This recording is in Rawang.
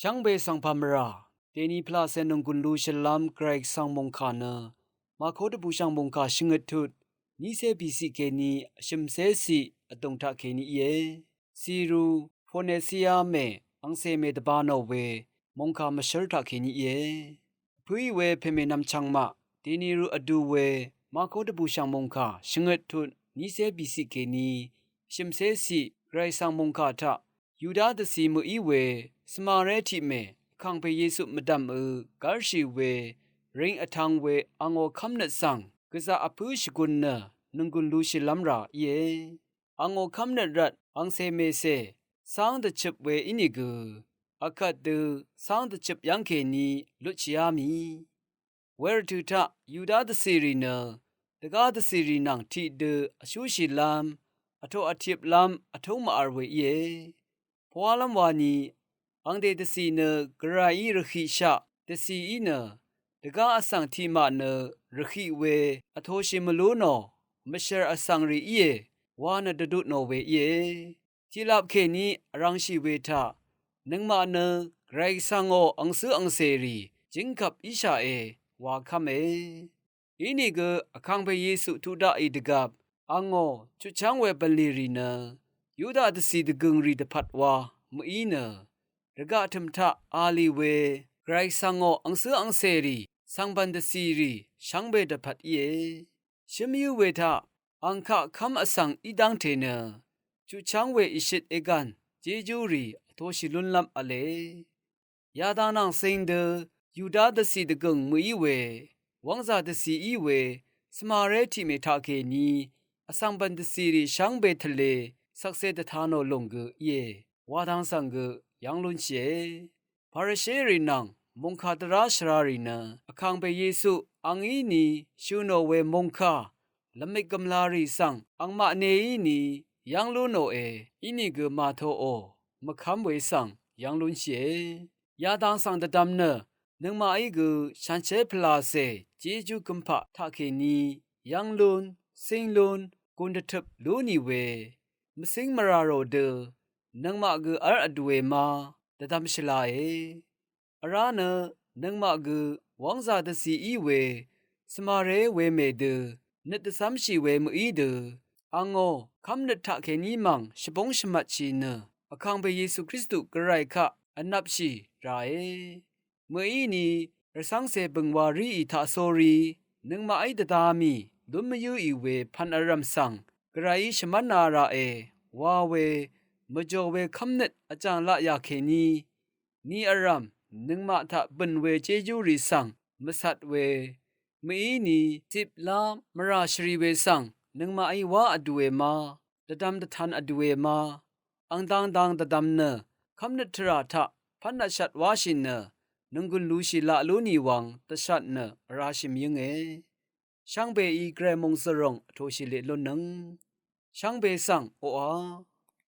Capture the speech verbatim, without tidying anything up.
Shvngbe svng pà mvrà dèni pvlacè nònggùn lushìlv́m Gvray Gvsvng mòngkà nø Mako dvbùshv̀ng mòngkà shvngøt tut nícé bìciq kèní vshø̀mcé ciq vdùng taqkèní íe. Siru Fonesiya mè angcè mè dvba nò we mòngkà mvshǿr taqkèní íe. Vpǿí we pèmènvm chvngmaq dèni rø vdu we Mako dvbùshv̀ng mòngkà shvngøt tut nícé bìciq kèní vshø̀mcé ciq Gvray Gvsvng mòngkà taq Yuda dvcì mø̀í we svmaré tiqmè Vkàngpè Yesu mvdv̀mø gv́rshì we ring vtv̄ng we angò kv́mnøt svng gvzaq vpǿ shvgun nø nònggùn lushìlv́m rà íe. Angò kv́mnøt rvt angcè mècè cáng dvchøp we ínìgø, akvt dø cáng dvchøp yv́ng kèní lutshìá mì. Wervtø̀ taq Yuda dvcìrì nø dvgá dvcìrì nvng tiqdø vshúshìlv́m, vtoq vtìplv́m vtúng mvvr we íe. Pvwálv́m wani, angdè dvcì nø Gvrayí rvhìqshaq dvcìí nø dvgá vsvng tiqmaq nø rvhìq we vtoshì mvlú nò mvshv̀r vsvng rì íe wa nø dvdut nò we íe. Tiqlap kèní vrvngshì we taq, nøngmaq nø Gvray Gvsvngò angcǿ angcèrì jǿngkvp íshaqe wa kv́me. Inìgø Vkàngpè Yesu tuq daqì dvgvp angò chutchv́ng we bv̀nlì rì nø Yuda dvcì dvgø̀ng rì dvpvt wa mø̀í nø rvgaq tø̀m taq a lì we Gvray Gvsvngò angcǿ angcèrì svngbv̀n dvcìrì shvngbe dvpvt íe. Shǿm yǿ we taq ang kaq kv́m vsvng í dv́ngte nø chutchv́ng we ìshøt ègv̀n Jejúrì vtoshì lúnlv́m v̄le. Yadang nvng cing dø Yuda dvcì dvgø̀ng mø̀í we wv́ngzà dvcì í we svmaré tiqmè taqkèní vsvngbv̀n dvcìrì shvngbe tvle shvkse dvta nò lùng gø íe wa dang svng gø yv́ng lúnshìe. Parisherì nvng mòngkà dvrá shvrarì nø Vkàngpè Yesu angí ni shø̀ nò we mòngkà lvmik gv̀mlarì svng angmaq neí ni yv́ng lú nòe. Inìgø màtoò mvkv́m we svng yv́ng lúnshìe. Yadang svng dvdvm nø nøngmaqí gø shànshér pvlàcè Jejú gømpaq taqkèní yv́ng lún, cíng lún, gùn dvtøp lú nì we mvcíng mvrà rò dø nøngmaq gø v́l vdùe ma dvdvm shvlae. Vrá nø nøngmaq gø wv́ngzà dvcì í we svmaré wemè dø nøt dvcv́mshì we mø̀í dø angò kv́mnøt taqkèní mv̀ng shvbóng shvmvtshì nø Vkàngpè Yesu Kristu Gvray kaq vnvpshì ràe. Mø̀í ni rvcv́ngcè bø̀ng wa ríì taqsórí nøngmaqí dvda mì lún mvyǿì we pv̀n vrv̀m svng Gvrayí shvmv́na raqe wa we mvjò we kv́mnøt vjàng laq yà kèní ni vrv̀m nøngmaq taq bø̀n we Jejúrì svng mvcat we mø̀í ni ciplá mvrà shvrì we svng nøngmaqí wá vdùe ma dvdvm dvtan vdùe ma ang dang dang dvdvm nø kv́mnøt tvrà taq pv́n vshvt wáshì nø nònggùn lushì laq lú nì wvng dvshat nø vrashì mvyǿnge. Shvngbeí Gvray mòngzø̀ròng vtoshì leq lúnnøng shvngbe svng oqà